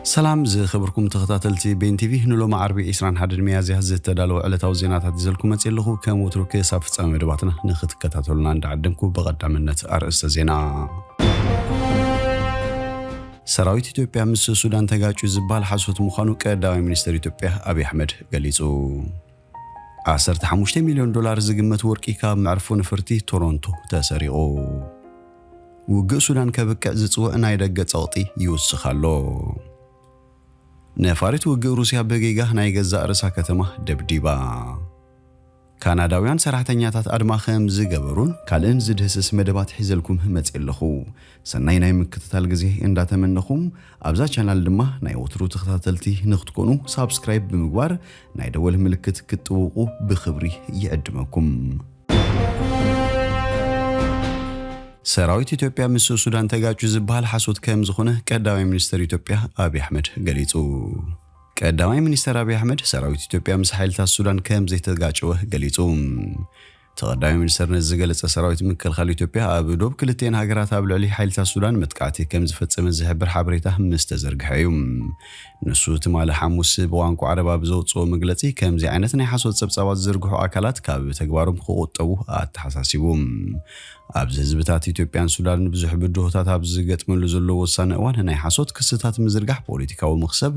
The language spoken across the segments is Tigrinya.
ሰላም ዝኸበርኩም ተኸታተልቲ ቤን ቲቪ፣ ንሎሚ ዓርቢ ዕስራን ሓደን ሚያዝያ ዝተዳለወ ዕለታዊ ዜናታት ይዘልኩም መጽእ ኣለኹ። ከም ወትሩ ክሳብ ፍጻሜ መደባትና ንኽትከታተሉና እንዳዓደምኩ፣ ብቐዳምነት ኣርእስተ ዜና። ሰራዊት ኢትዮጵያ ምስ ሱዳን ተጋጩ ዝበሃል ሓሶት ምዃኑ ቀዳማይ ሚኒስትር ኢትዮጵያ ኣብይ ኣሕመድ ገሊጹ። ዓሰርተ ሓሙሽተ ሚልዮን ዶላር ዝግመት ወርቂ ካብ መዕርፎ ነፈርቲ ቶሮንቶ ተሰሪቑ። ውግእ ሱዳን ከብቅዕ ዝጽውዕ ናይ ደገ ጸቕጢ ይውስኽ ኣሎ። ነፋሪት ውግእ ሩስያ ብጌጋ ናይ ገዛእ ርእሳ ከተማ ደብዲባ። ካናዳውያን ሰራሕተኛታት ኣድማ ከም ዝገበሩን ካልእን ዝድህስስ መደባት ሒዘልኩም መጽእ ኣለኹ። ሰናይ ናይ ምክትታል ግዜ እንዳተመነኹም፣ ኣብዛ ቻናል ድማ ናይ ወትሩ ተኸታተልቲ ንክትኮኑ ሳብስክራይብ ብምግባር ናይ ደወል ምልክት ክትጥውቑ ብኽብሪ ይዕድመኩም። ሰራዊት ኢትዮጵያ ምስ ሱዳን ተጋጩ ዝበሃል ሓሶት ከም ዝኾነ ቀዳማይ ሚኒስትር ኢትዮጵያ ኣብይ ኣሕመድ ገሊጹ። ቀዳማይ ሚኒስትር ኣብይ ኣሕመድ ሰራዊት ኢትዮጵያ ምስ ሓይልታት ሱዳን ከም ዘይተጋጨወ ገሊጹ። እቲ ቀዳማይ ሚኒስትር ነዚ ዝገለጸ፣ ሰራዊት ምክልኻል ኢትዮጵያ ኣብ ዶብ ክልቲኤን ሃገራት ኣብ ልዕሊ ሓይልታት ሱዳን መጥቃዕቲ ከም ዝፈጸመ ዝሕብር ሓበሬታ ምስ ተዘርግሐ እዩ። ንሱ ትማሊ ሓሙስ ብቋንቋ ዓረብ ኣብ ዘውጽኦ መግለጺ፣ ከምዚ ዓይነት ናይ ሓሶት ጸብጻባት ዝዝርግሑ ኣካላት ካብ ተግባሮም ክቑጠቡ ኣተሓሳሲቡ። ኣብዚ ህዝብታት ኢትዮጵያን ሱዳንን ብዙሕ ብድሆታት ኣብ ዝገጥመሉ ዘሎ ወሳኒ እዋን፣ ናይ ሓሶት ክስታት ምዝርጋሕ ፖለቲካዊ መኽሰብ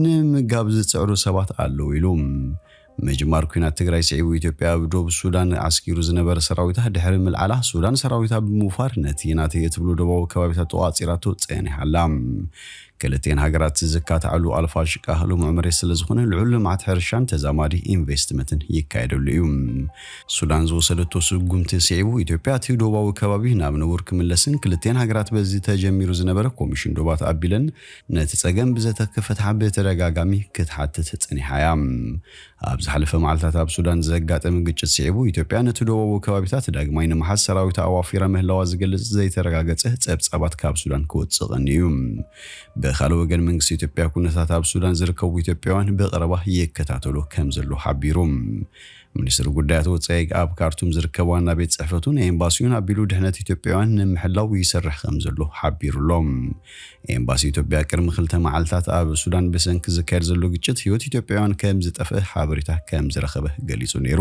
ንምጋብ ዝጽዕሩ ሰባት ኣለዉ ኢሉ። ምጅማር ኲናት ትግራይ ስዒቡ፣ ኢትዮጵያ ኣብ ዶብ ሱዳን ዓስኪሩ ዝነበረ ሰራዊታ ድሕሪ ምልዓላ፣ ሱዳን ሰራዊታ ብምውፋር ነቲ ናተይ እትብሎ ዶባዊ ከባቢታት ተቋጺራቶ ጸኒሓ ኣላ። ክልቲኤን ሃገራት ዝካትዓሉ ኣልፋሽቃ ልሙዕ መሬት ስለ ዝኾነ፣ ልዑል ልምዓት ሕርሻን ተዛማዲ ኢንቨስትመንትን ይካየደሉ እዩ። ሱዳን ዝወሰደቶ ስጉምቲ ስዒቡ፣ ኢትዮጵያ እቲ ዶባዊ ከባቢ ናብ ንቡር ክምለስን ክልቲኤን ሃገራት በዚ ተጀሚሩ ዝነበረ ኮሚሽን ዶባት ኣቢለን ነቲ ጸገም ብዘተ ክፈትሓ ብተደጋጋሚ ክትሓትት ጸኒሓ እያ። ኣብ ዝሓለፈ መዓልታት ኣብ ሱዳን ዘጋጠመ ግጭት ስዒቡ፣ ኢትዮጵያ ነቲ ዶባዊ ከባቢታት ዳግማይ ንምሓዝ ሰራዊታ ኣዋፊራ ምህላዋ ዝገልጽ ዘይተረጋገጸ ጸብጻባት ካብ ሱዳን ክወጽእ ቀንዩ እዩ። ብኻልእ ወገን፣ መንግስቲ ኢትዮጵያ ኩነታት ኣብ ሱዳን ዝርከቡ ኢትዮጵያውያን ብቐረባ ይከታተሎ ከም ዘሎ ሓቢሩ። ሚኒስትሪ ጉዳያት ወጻኢ ኣብ ካርቱም ዝርከብ ዋና ቤት ጽሕፈቱን ኤምባሲውን ኣቢሉ ድሕነት ኢትዮጵያውያን ንምሕላው ይሰርሕ ከም ዘሎ ሓቢሩ ኣሎ። ኤምባሲ ኢትዮጵያ ቅድሚ ክልተ መዓልታት ኣብ ሱዳን ብሰንኪ ዝካየድ ዘሎ ግጭት ህይወት ኢትዮጵያውያን ከም ዝጠፍአ ሓበሬታ ከም ዝረኸበ ገሊጹ ነይሩ።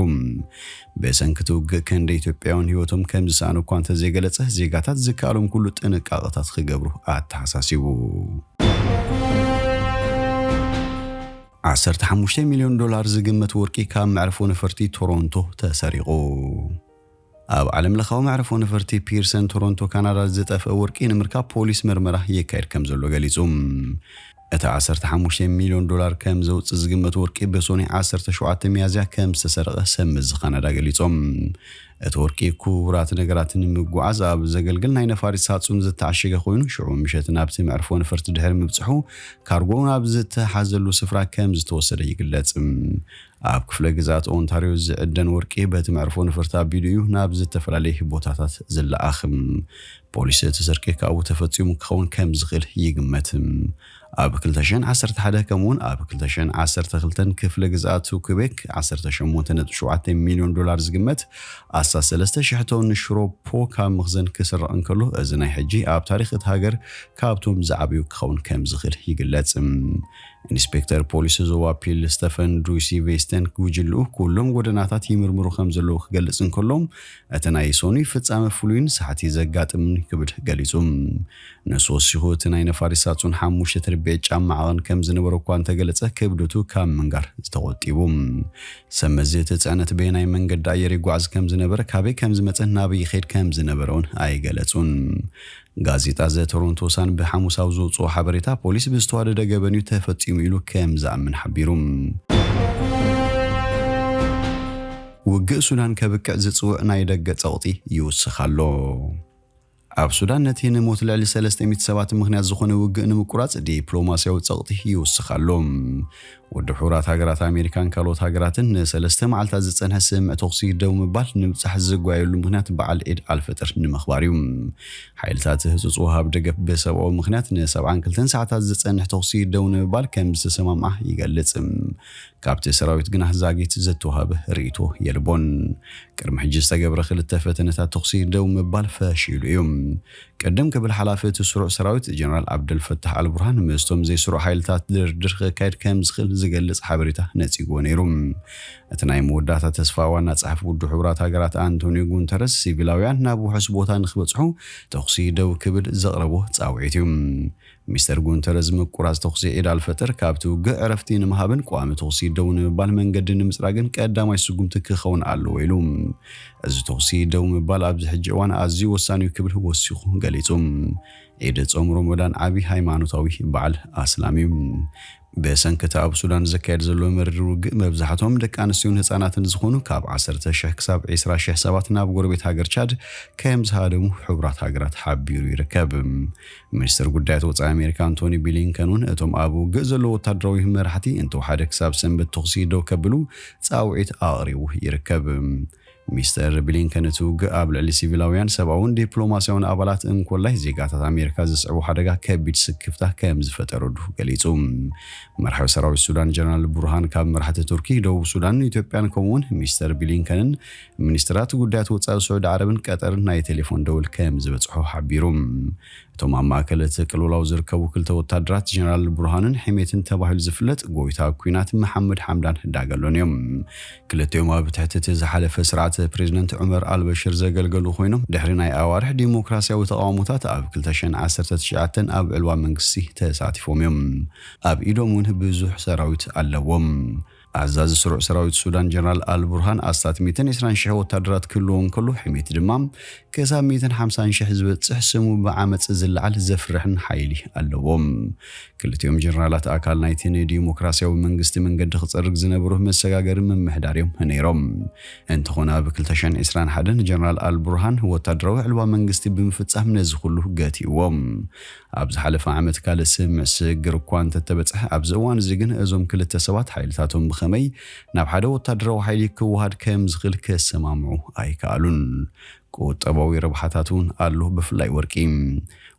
ብሰንኪ እቲ ውግእ ክንደይ ኢትዮጵያውያን ህይወቶም ከም ዝሰኣኑ እኳ እንተዘይገለጸ፣ ዜጋታት ዝከኣሎም ኩሉ ጥንቃቐታት ክገብሩ ኣተሓሳሲቡ። ዓሰርተ ሓሙሽተ ሚልዮን ዶላር ዝግመት ወርቂ ካብ መዕርፎ ነፈርቲ ቶሮንቶ ተሰሪቑ። ኣብ ዓለም ለኻዊ መዕርፎ ነፈርቲ ፒርሰን ቶሮንቶ ካናዳ ዝጠፍአ ወርቂ ንምርካብ ፖሊስ መርመራ የካይድ ከም ዘሎ ገሊጹ። እቲ ዓሰርተ ሓሙሽተ ሚልዮን ዶላር ከም ዘውጽእ ዝግመት ወርቂ ብሶኒ ዓሰርተ ሸውዓተ ሚያዝያ ከም ዝተሰረቐ ሰብ መዚ ካናዳ ገሊጾም። እቲ ወርቂ ክቡራት ነገራት ንምጉዓዝ ኣብ ዘገልግል ናይ ነፋሪት ሳጹን ዝተዓሸገ ኮይኑ፣ ሽዑ ምሸት ናብቲ መዕርፎ ነፈርቲ ድሕሪ ምብጽሑ፣ ካርጎ ናብ ዝተሓዘሉ ስፍራ ከም ዝተወሰደ ይግለጽ። ኣብ ክፍለ ግዝኣት ኦንታርዮ ዝዕደን ወርቂ በቲ መዕርፎ ነፈርቲ ኣቢሉ እዩ ናብ ዝተፈላለየ ቦታታት ዝለኣኽ። ፖሊስ እቲ ስርቂ ካብኡ ተፈጺሙ ክኸውን ከም ዝኽእል ይግመት። ኣብ ክልተ ሽሕን ዓሰርተ ሓደ ከምኡውን ኣብ ክልተ ሽሕን ዓሰርተ ክልተን ክፍለ ግዝኣት ኩቤክ ዓሰርተ ሸሞንተ ነጥቢ ሸውዓተ ሚልዮን ዶላር ዝግመት ኣስታት ሰለስተ ሽሕ ቶን ሽሮፖ ካብ መኽዘን ክስረቕ እንከሎ፣ እዚ ናይ ሕጂ ኣብ ታሪኽ እቲ ሃገር ካብቶም ዝዓበዩ ክኸውን ከም ዝኽእል ይግለጽ። ኢንስፔክተር ፖሊስ ዞባ ፒል ስቴፈን ዱሲ ቬስተን፣ ጉጅልኡ ኩሎም ጎደናታት ይምርምሩ ከም ዘለዉ ክገልጽ እንከሎ፣ እቲ ናይ ሶኒ ፍጻመ ፍሉይን ሳሕቲ ዘጋጥምን ክብል ገሊጹ። ንሱ ወሲኹ፣ እቲ ናይ ነፋሪት ሳጹን ሓሙሽተ ትርብዒ ጫማ ዓቐን ከም ዝነበሮ እኳ እንተገለጸ፣ ክብደቱ ካብ ምንጋር ዝተቖጢቡ። ሰብ መዚ እቲ ጽዕነት በየናይ መንገዲ ኣየር ይጓዓዝ ከም ዝነበረ፣ ካበይ ከም ዝመጸን ናበይ ይኸይድ ከም ዝነበረ እውን ኣይገለጹን። ጋዜጣ ዘ ቶሮንቶ ሳን ብሓሙስ ኣብ ዘውጽኦ ሓበሬታ፣ ፖሊስ ብዝተዋደደ ገበን እዩ ተፈጺሙ ኢሉ ከም ዝኣምን ሓቢሩ። ውግእ ሱዳን ከብቅዕ ዝጽውዕ ናይ ደገ ጸቕጢ ይውስኽ ኣሎ። ኣብ ሱዳን ነቲ ንሞት ልዕሊ ሰለስተ ሚእቲ ሰባት ምኽንያት ዝኾነ ውግእ ንምቁራጽ ዲፕሎማስያዊ ጸቕጢ ይውስኽ ኣሎ። ውድብ ሕቡራት ሃገራት ኣሜሪካን ካልኦት ሃገራትን ንሰለስተ መዓልታት ዝጸንሐ ስምምዕ ተኹሲ ደው ምባል ንምብጻሕ ዝጓየሉ ምኽንያት በዓል ዒድ ኣልፈጥር ንምኽባር እዩ። ሓይልታት ህጹጽ ወሃብ ደገፍ ብሰብኣዊ ምኽንያት ን72 ሰዓታት ዝጸንሕ ተኹሲ ደው ንምባል ከም ዝተሰማምዓ ይገልጽ። ካብቲ ሰራዊት ግና ዛጊት ዝተዋህበ ርእይቶ የልቦን። ቅድሚ ሕጂ ዝተገብረ ክልተ ፈተነታት ተኹሲ ደው ምባል ፈሺሉ እዩ። ቅድም ክብል ሓላፊ እቲ ስሩዕ ሰራዊት ጀነራል ዓብደልፈታሕ ኣልቡርሃን ምስቶም ዘይስሩዕ ሓይልታት ድርድር ክካየድ ከም ዝኽእል ዝገልጽ ሓበሬታ ነጺግዎ ነይሩ። እቲ ናይ መወዳእታ ተስፋ ዋና ጸሓፊ ውድብ ሕቡራት ሃገራት ኣንቶኒዮ ጉንተረስ ሲቪላውያን ናብ ውሑስ ቦታ ንክበጽሑ ተኹሲ ደው ክብል ዘቕረቦ ጻውዒት እዩ። ሚስተር ጉንተረዝ ምቁራጽ ተኹሲ ዒድ ኣልፈጥር ካብቲ ውግእ ዕረፍቲ ንምሃብን ቋሚ ተኹሲ ደው ንምባል መንገዲ ንምጽራግን ቀዳማይ ስጉምቲ ክኸውን ኣለዎ ኢሉ። እዚ ተኹሲ ደው ምባል ኣብዚ ሕጂ እዋን ኣዝዩ ወሳኒ እዩ ክብል ወሲኹ ገሊጹ። ዒድ ጾም ሮመዳን ዓቢ ሃይማኖታዊ በዓል ኣስላም እዩ። ብሰንኪ እቲ ኣብ ሱዳን ዝካየድ ዘሎ መሪር ውግእ መብዛሕቶም ደቂ ኣንስትዮን ህጻናትን ዝኾኑ ካብ ዓሰርተ ሽሕ ክሳብ ዕስራ ሽሕ ሰባት ናብ ጎረቤት ሃገር ቻድ ከም ዝሃደሙ ሕቡራት ሃገራት ሓቢሩ ይርከብ። ሚኒስትር ጉዳያት ወጻኢ ኣሜሪካ ኣንቶኒ ብሊንከን እውን እቶም ኣብ ውግእ ዘለዉ ወታደራዊ መራሕቲ እንተወሓደ ክሳብ ሰንበት ተኹሲ ደው ከብሉ ጻውዒት ኣቕሪቡ ይርከብ። ሚስተር ብሊንከን እቲ ውግእ ኣብ ልዕሊ ሲቪላውያን ሰብኣውን ዲፕሎማሲያውን ኣባላት እንኮላይ ዜጋታት ኣሜሪካ ዘስዕቦ ሓደጋ ከቢድ ስክፍታ ከም ዝፈጠረሉ ገሊጹ። መራሒ ሰራዊት ሱዳን ጀነራል ቡርሃን ካብ መራሕቲ ቱርኪ፣ ደቡብ ሱዳንን ኢትዮጵያን ከምኡውን ሚስተር ብሊንከንን ሚኒስትራት ጉዳያት ወጻኢ ስዑዲ ዓረብን ቀጠርን ናይ ቴሌፎን ደውል ከም ዝበጽሖ ሓቢሩ። እቶም ኣብ ማእከል እቲ ቅልውላው ዝርከቡ ክልተ ወታደራት ጀነራል ቡርሃንን ሕሜትን ተባሂሉ ዝፍለጥ ጎይታ ኲናት መሓመድ ሓምዳን ዳገሎን እዮም። ክልቲኦም ኣብ ትሕቲ እቲ ዝሓለፈ ስርዓት ፕሬዝደንት ዑመር ኣልበሽር ዘገልገሉ ኮይኖም ድሕሪ ናይ ኣዋርሕ ዲሞክራሲያዊ ተቓውሞታት ኣብ ክልተ ሽሕን ዓሰርተ ትሽዓተን ኣብ ዕልዋ መንግስቲ ተሳቲፎም እዮም። ኣብ ኢዶም እውን ብዙሕ ሰራዊት ኣለዎም። ኣዛዚ ስሩዕ ሰራዊት ሱዳን ጀነራል ኣልቡርሃን ኣስታት ሚእትን ዕስራን ሽሕ ወታደራት ክህልዎ እንከሎ ሕሜት ድማ ክሳብ ሚእትን ሓምሳን ሽሕ ዝበጽሕ ስሙ ብዓመጽ ዝለዓል ዘፍርሕን ሓይሊ ኣለዎም። ክልቲኦም ጀነራላት ኣካል ናይቲ ንዲሞክራሲያዊ መንግስቲ መንገዲ ክጸርግ ዝነበሩ መሰጋገሪ ምምሕዳር እዮም ነይሮም። እንተኾነ ኣብ ክልተ ሽሕን ዕስራን ሓደን ጀነራል ኣልቡርሃን ወታደራዊ ዕልዋ መንግስቲ ብምፍጻም ነዚ ኩሉ ገቲእዎም። ኣብ ዝሓለፈ ዓመት ካልእ ስምምዕ ስግር እኳ እንተተበጽሐ፣ ኣብዚ እዋን እዚ ግን እዞም ክልተ ሰባት ሓይልታቶም ብኸመይ ናብ ሓደ ወታደራዊ ሓይሊ ክወሃድ ከም ዝኽእል ክሰማምዑ ኣይከኣሉን። ቁጠባዊ ረብሓታት እውን ኣሎ፣ ብፍላይ ወርቂ።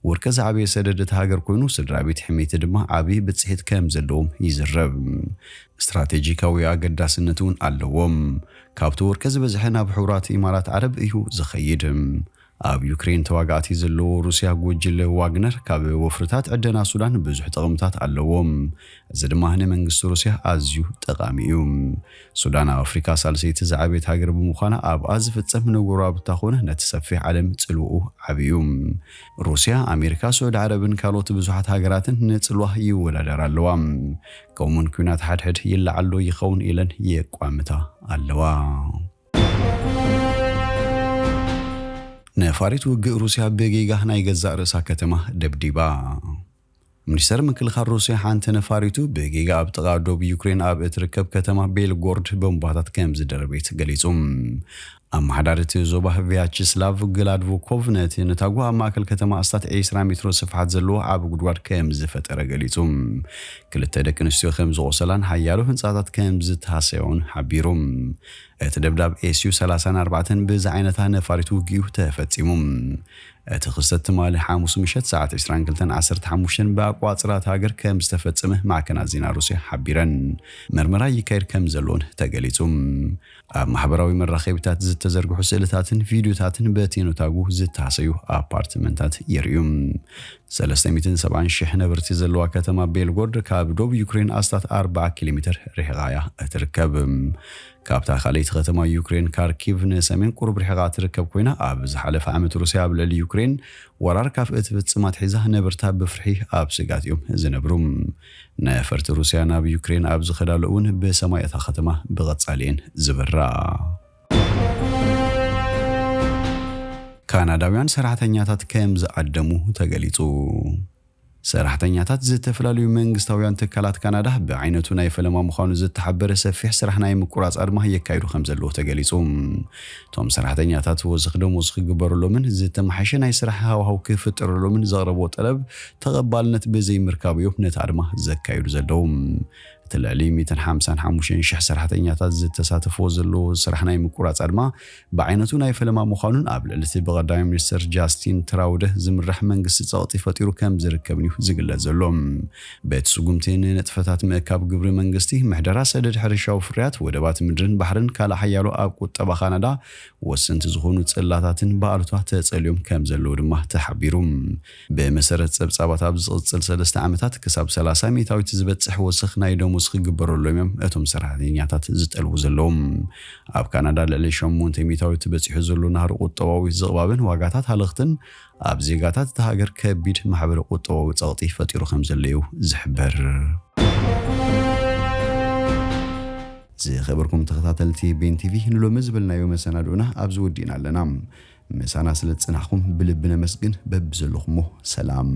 ወርቂ ዝዓበየ ሰደድ እታ ሃገር ኮይኑ፣ ስድራ ቤት ሕሜቲ ድማ ዓቢ ብጽሒት ከም ዘለዎም ይዝረብ። ስትራቴጂካዊ ኣገዳስነት እውን ኣለዎም። ካብቲ ወርቂ ዝበዝሐ ናብ ሕቡራት ኢማራት ዓረብ እዩ ዝኸይድ። ኣብ ዩክሬን ተዋጋእቲ ዘለዎ ሩስያ ጉጅለ ዋግነር ካብ ወፍርታት ዕደና ሱዳን ብዙሕ ጥቕምታት ኣለዎም። እዚ ድማ ንመንግስቲ ሩስያ ኣዝዩ ጠቓሚ እዩ። ሱዳን ኣብ ኣፍሪካ ሳልሰይቲ ዝዓበየት ሃገር ብምዃና ኣብኣ ዝፍጸም ንጎረባብታ ኮነ ነቲ ሰፊሕ ዓለም ጽልውኡ ዓቢ እዩ። ሩስያ፣ ኣሜሪካ፣ ስዑዲ ዓረብን ካልኦት ብዙሓት ሃገራትን ንጽልዋ ይወዳደራ ኣለዋ። ከምኡውን ኲናት ሓድሕድ ይለዓል ዶ ይኸውን ኢለን የቋምታ ኣለዋ። ነፋሪት ውግእ ሩስያ ብጌጋ ናይ ገዛእ ርእሳ ከተማ ደብዲባ። ሚኒስተር ምክልኻል ሩስያ ሓንቲ ነፋሪቱ ብጌጋ ኣብ ጥቓ ዶብ ዩክሬን ኣብ እትርከብ ከተማ ቤልጎርድ ቦምባታት ከም ዝደርቤት ገሊጹ። ኣመሓዳሪ እቲ ዞባ ቪያችስላቭ ግላድቮኮቭ ነቲ ነታጉ ኣብ ማእከል ከተማ ኣስታት ዕስራ ሜትሮ ስፍሓት ዘለዎ ዓቢ ጉድጓድ ከም ዝፈጠረ ገሊጹ። ክልተ ደቂ ኣንስትዮ ከም ዝቖሰላን ሓያሎ ህንጻታት ከም ዝተሃሰዮን ሓቢሩ። እቲ ደብዳብ ኤስዩ ሰላሳን ኣርባዕተን ብዝዓይነታ ነፋሪት ውግእ እዩ ተፈጺሙ። እቲ ክስተት ትማሊ ሓሙስ ምሸት ሰዓት ዕስራን ክልተን ዓሰርተ ሓሙሽተን ብኣቋጽራት ሃገር ከም ዝተፈጸመ ማዕከናት ዜና ሩስያ ሓቢረን። መርመራ ይካየድ ከም ዘሎን ተገሊጹ። ኣብ ማሕበራዊ መራኸቢታት ዝተዘርግሑ ስእልታትን ቪድዮታትን በቲ ነታጉ ዝተሃሰዩ ኣፓርትመንታት የርእዩ። ሰለስተ ሚእትን ሰብዓን ሽሕ ነበርቲ ዘለዋ ከተማ ቤልጎርድ ካብ ዶብ ዩክሬን ኣስታት ኣርብዓ ኪሎ ሜትር ርሒቓ እያ እትርከብ። ካብታ ካልኣይቲ ከተማ ዩክሬን ካርኪቭ ንሰሜን ቁሩብ ርሒቓ ትርከብ ኮይና፣ ኣብ ዝሓለፈ ዓመት ሩስያ ኣብ ልዕሊ ዩክሬን ወራር ካብ እትፍጽም ኣትሒዛ ነበርታ ብፍርሒ ኣብ ስግኣት እዮም ዝነብሩ። ነፈርቲ ሩስያ ናብ ዩክሬን ኣብ ዝኸዳሉ እውን ብሰማይ እታ ከተማ ብቐጻሊ እየን ዝበራ። ካናዳውያን ሰራሕተኛታት ከም ዝዓደሙ ተገሊጹ። ሰራሕተኛታት ዝተፈላለዩ መንግስታውያን ትካላት ካናዳ ብዓይነቱ ናይ ፈለማ ምዃኑ ዝተሓበረ ሰፊሕ ስራሕ ናይ ምቁራጽ ኣድማ የካይዱ ከም ዘለዉ ተገሊጹ። እቶም ሰራሕተኛታት ወሰኽ ደሞዝ ክግበረሎምን ዝተመሓሸ ናይ ስራሕ ሃዋህው ክፍጠረሎምን ዘቕረብዎ ጠለብ ተቐባልነት ብዘይምርካቡ እዮም ነቲ ኣድማ ዘካይዱ ዘለዉ። እቲ ልዕሊ ሚእትን ሓምሳን ሓሙሽተን ሽሕ ሰራሕተኛታት ዝተሳተፍዎ ዘለዎ ስራሕ ናይ ምቁራጽ ኣድማ ብዓይነቱ ናይ ፈለማ ምዃኑን ኣብ ልዕሊ እቲ ብቐዳማይ ሚኒስትር ጃስቲን ትራውደ ዝምራሕ መንግስቲ ጸቕጢ ፈጢሩ ከም ዝርከብን እዩ ዝግለጽ ዘሎ። በቲ ስጉምቲ ንንጥፈታት ምእካብ ግብሪ መንግስቲ፣ ምሕደራ ሰደድ ሕርሻዊ ፍርያት፣ ወደባት ምድርን ባሕርን ካልእ ሓያሎ ኣብ ቁጠባ ካናዳ ወሰንቲ ዝኾኑ ጽላታትን ብኣሉታ ተጸልዮም ከም ዘለዉ ድማ ተሓቢሩ። ብመሰረት ጸብጻባት ኣብ ዝቕጽል ሰለስተ ዓመታት ክሳብ ሰላሳ ሚእታዊት ዝበጽሕ ወሰኽ ናይ ደሞዝ ክግበረሎም እዮም እቶም ሰራሕተኛታት ዝጠልቡ ዘለዉ። ኣብ ካናዳ ልዕሊ ሸሞንተ ሚእታዊት በጺሑ ዘሎ ናህሪ ቁጠባዊ ዝቕባብን ዋጋታት ሃለኽትን ኣብ ዜጋታት እታ ሃገር ከቢድ ማሕበረ ቁጠባዊ ጸቕጢ ፈጢሩ ከም ዘሎ እዩ ዝሕበር። ዝኸበርኩም ተኸታተልቲ ቤን ቲቪ፣ ንሎሚ ዝበልናዮ መሰናድኡና ኣብዚ ወዲእና ኣለና። ምሳና ስለ ዝጸናሕኩም ብልቢ ነመስግን። በብዘለኹሞ ሰላም።